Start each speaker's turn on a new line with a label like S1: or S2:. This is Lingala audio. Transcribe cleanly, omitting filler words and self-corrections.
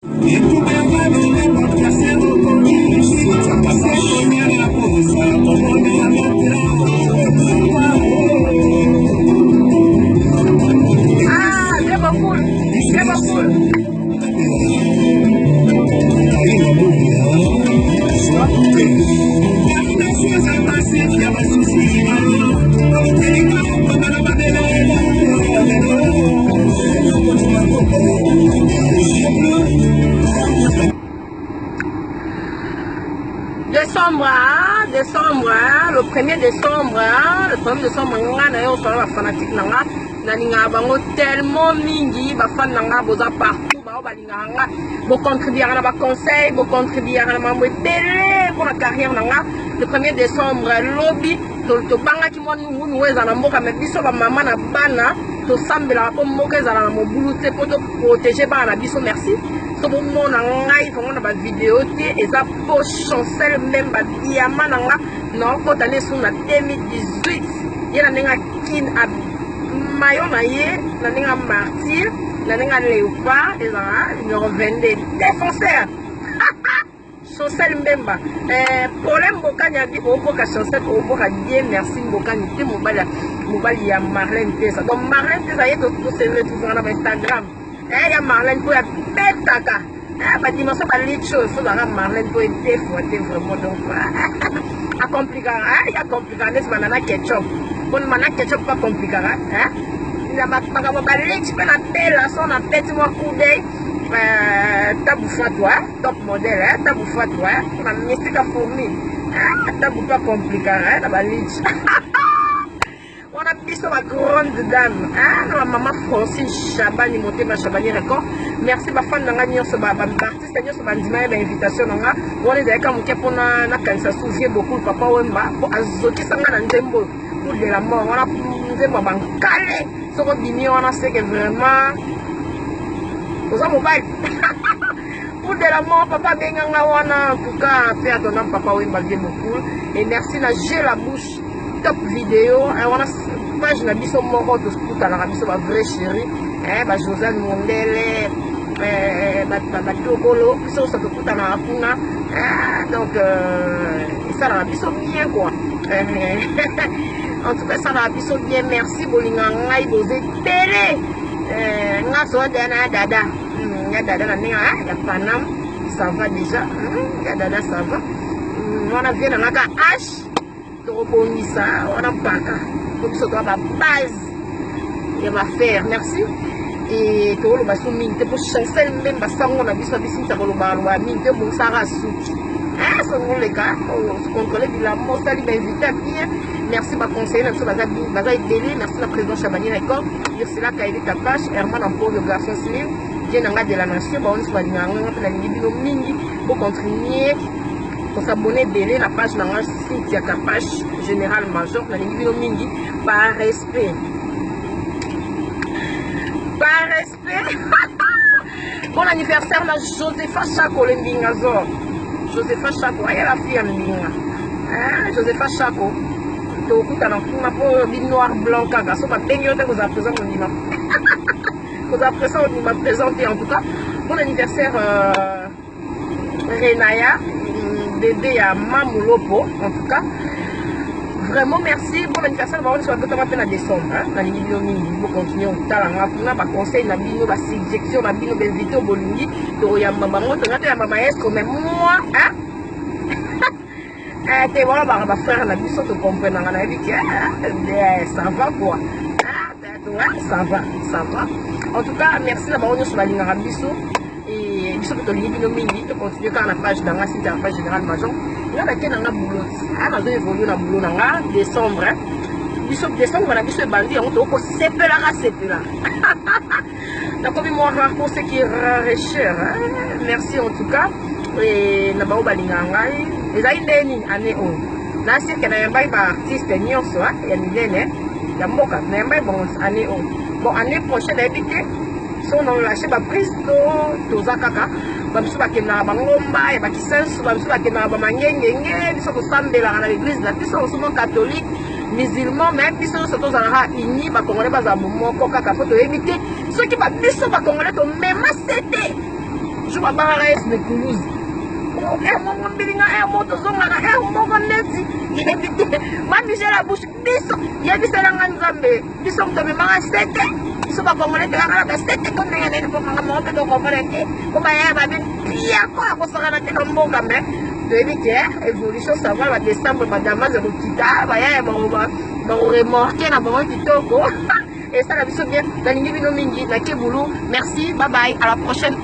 S1: Ah, c'est beaucoup. Décembre, hein, décembre, hein, le 1er décembre, hein, le 1er décembre, nga na yo osala ba fanatique na nga, nalingaka bango tellement mingi, ba fan na nga boza partout, bao balingaka nga, bo contribuaka na ba conseil, bo contribuaka na mambo ebele mpo na carrière na nga. Le 1er décembre, lobi tobangaki mwa nungunungu ezala na mboka, mais biso ba mama na bana tosambelaka mpo mboka ezala na mobulu te, mpo toprotege bana na biso. Merci. So bomona ngai vraiment na bavideo te, eza po Chancel Mbemba diama na nga naokota nde su na 2018 ye na ndenge akin mayo na ye na ndenge martyr na ndenge léopard ezala numéro 22 défenseur Chancel Mbemba eh, Paulin Mbokani abi oboka Chancel oboka bien merci Mbokani te mobali mobali ya Marlène Tesa donc Marlène Tesa ye to se retrouver na Instagram eh, ya Marlène po ya betaka eh, ba dimension ba licho il faut zaka Marlène po deux fois te vraiment donc a complikaka eh, ya complikaka neti banana ketchup pona banana ketchup pa complikaka eh, na makambo ba lich mpe na bela so na peti mwa coup d'œil euh, tabu fatwa top modèle hein, tabu fatwa hein, na mystique fourmi hein, tabu pas compliqué hein, na ba lich wana biso ba grande dame hein, na ba mama Francine Chabani motema Chabani record merci ba fan na nga nyonso ba ba artiste nyonso bandima ye ba invitation na nga wana ezalaki moke mpona nakanisa souvier beaucoup papa Wemba mpo azokisa nga na nzembo pour de la mort wana nzembo ya bankale soko obimi wana seke vraiment oza mobali pour de la mort papa abenga nga wana en tout cas pe atona papa Wemba vie beaucoup et merci na j'ai la bouche top vidéo wana page na biso moko tokutanaka biso ba vrai chéri ba Josiane Mondele batokolo biso nyonso tokutanaka kuna donc esalaka biso bien quoi. En tout cas esalaka biso bien merci bolinga ngai boza ebele nga soa deya na ya dada ya dada na ndenge ya Panam ça va déjà ya dada ça va wana vie na nga ka h tokobongisa wana mpaka po biso toa babase ya bafaire merci e tokoloba so mingi te po Chancel Mbemba sango na biso abisinisa kolobaloba mingi te obongisaka suki songoleka contrôle bilamba osali bainvité bien merci baconseiller na biso baza ebele merci na président Chabani Record Ursula Kaeli Kapache Herman Amporio garçon slim bien na nga de la nation bango nyonso balingaka nga mpe nalingi bino mingi bocontinue kosabone ebele na page na nga Cynthia Kapache général major nalingi bino mingi par respect par respect bon anniversaire na Josepha Chako le Mbingazor Josepha Chako aya la fille ya Mbinga hein? Josepha Chako tokutana kuna mpo bi noir blanc kaka so babengi yo te kozala présent kondima kozala présent kondima présent te en tout cas bon anniversaire Renaya bébé ya Mamulopo en tout cas vraiment merci bon anniversaire bango nyonso babotama mpe na décembre nalingi bino mingi bocontinue kotala nga kuna baconseil na bino basuggestion na bino bainvité oyo bolingi tokoyamba bango tonga toyamba maestro mais moi hein? Te wana baka bafrère na biso tokomprenanga nayebi ke ça va quoi ouais, ça va ça va en tout cas merci na bango nyonso balingaka biso et biso mpe tolingi bino mingi tocontinue kaka na page na nga Cynthia na page général major nga nake na nga boulot a nazo évolue na boulot na nga décembre biso décembre na biso ebandi yango tokosepelaka sepela nakomi mwa rare pour ce qui est rare et cher hein? Merci en tout cas et na bango balingaka ngai ezali nde nini année oyo nasirke nayambaki baartiste nyonso ya minene ya mboka nayambaki bango année oyo bon année prochaine nayebi te so na lâche baprise to toza kaka bamisu bakendaka bangomba ya bakisensu bamisu bakendaka bamangengenge biso tosambelaka na l'église na biso osimo catholique musulman mais biso nyonso tozalaka uni bakongolais bazala bomoko kaka mpo toyebi te soki babiso bakongolais tomema se te. Jour babakaka Yesu na ekuluzu. Heure moko mbilinga, heure moko tozongaka, heure moko neti yebi te. Ma Michel la bouche biso yebisela nga Nzambe biso moto amemaka sete biso bakongole tokaka na basete to ndenge nini mpo kanga moko mpe tokomprendre te mpo bayaya babe piako ya kosakana te na mboka me toyebi ke évolution ça va ba décembre badamage ya kokita bayaya bakoremorke na bango kitoko esala biso bien. Nalingi bino mingi na kebulu. Merci, bye bye, à la prochaine.